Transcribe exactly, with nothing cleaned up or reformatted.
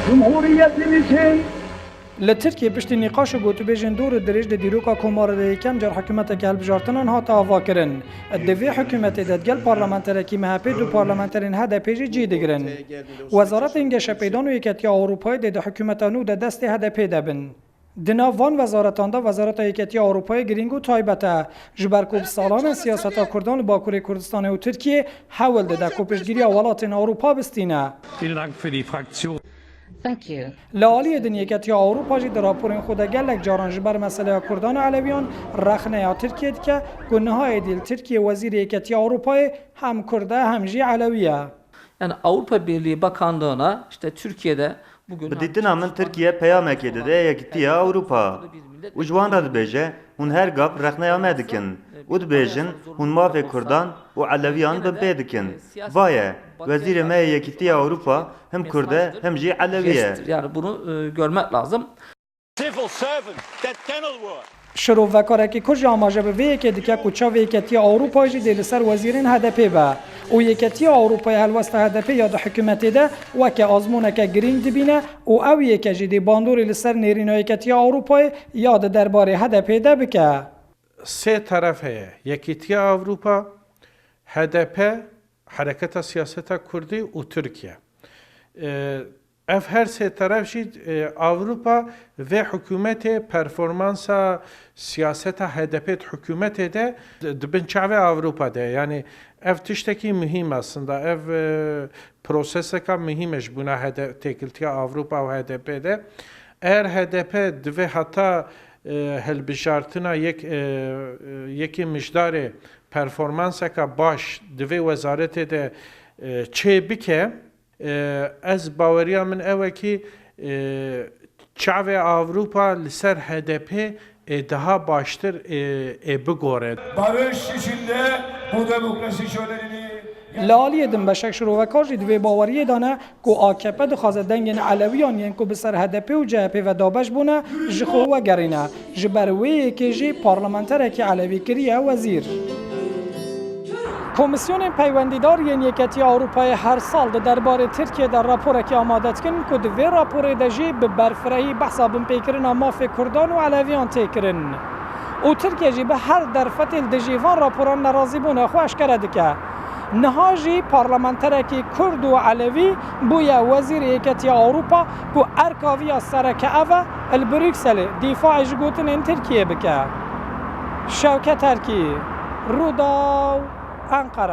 Cumhuriyetimizin Li Tirkiyê piştî nîqaş û gotûbêjên dor û dirêj di dîroka Komarê de yekem car hikûmeteke hilbijartinan hate avakirin. Di vê hikûmetê de digel parlamenterekî M H P du parlamenterên H D P jî cî digirin. Wezaretên Geşepêdan û Yeketiya Ewropayê dê di hikûmeta nû de destê H D P de bin. Di nav van wezaretan de Wezareta Yeketiya Ewropayê girîng û taybet e. Ji ber ku bi salan e siyaseta Kurdan li Bakurê Kurdistanê û Tirkiyê hewl dide ku piştgiriya welatên Ewropa bistîne. Vielen Dank für die Fraktion. Thank you. Li aliyê din Yeketiya Ewropa jî di raporên xwe de gelek caran ji ber meseleya Kurdan û Elewiyan rexneya Tirkiyê dike ku niha êdî li Tirkiyê wezîrê Yeketiya Ewropayê hem Kurd e hem jî Elewî ye. Yani Avrupa Birliği Bakanlığı'na işte Türkiye'de bugün Bi dîtina min Tirkiye peyamekê dide Yekîtiya Ewropa û ji wan re dibêje, hûn her gap rexneya me dikin û dibêjin, hûn mafê Kurdan û Elewiyan binpê dikin. Vaye, wezîrê me yê Yekîtiya Ewropa hem Kurd e hem jî Elewî ye. Jesttir. Yani bunu e, görmek lazım. Civil servant that cannot work. Şirovekarekî Kurd jî amaje bi vê yekê dike ku çavê Yeketiya Ewropayê jî dê li ser wezîrên H D P be û Yeketiya Ewropayê helwesta H D P ya di hikûmetê de weke azmûneke girîng dibîne û ew yeke jî dê bandorê li ser nêrîna Yeketiya Ewropayê ya di derbarê H D P de bike. Sê teref heye, Yekîtiya Ewropa, H D P, Hereketa Siyaseta Kurdî û Tirkiye. E, Ev her sê teref jî, e, Ewropa vê hikûmetê performansa siyaseta H D P di hikûmetê de di bin çavê Ewropa de. Yanî ev tiştekî muhîm aslında. Ev, e, proseseka muhîm e ji bûna H D P, têkiltiya Ewropa û H D P de. Eğer H D P divê heta, e, hilbijartina yek, e, e, yekê mijdarê performanseka baş di vê wezaretê de, e, çê bike, E, ez baweriya min ew e kî, e, çavê Ewropa li ser H D P ê daha baştir, e, ê bigore. Barış içinde bu demokrasi şöleni Li aliyê din beşek şirovekar jî di vê baweriyê de ne ku A K P dixwaze dengên Elewiyan yên ku bi ser H D P û C H P ve dabeş bûne ji xwe wegerîne. Ji ber wê yekê jî parlamenterekî Elewî kiriye wezîr. Komîsyonên peywendîdar yên Yeketiya Ewropayê her sal di derbarê Tirkiyê de raporekê amade dikin ku di vê raporê de jî bi berfirehî behsa binpêkirina mafê Kurdan û Eleviyan tê kirin. Û Tirkiye jî bi her derfetê li dijî van raporan nerazîbûna xwe eşkere dike. Niha jî parlamenterekî Kurd û Elewî bûye wezîrê Yeketiya Ewropa ku erka vî ya sereke ev e, li Brukselê dîfaê ji gotinên Tirkiyê bike. Şewket Erkî, Rûdaw, Enqere.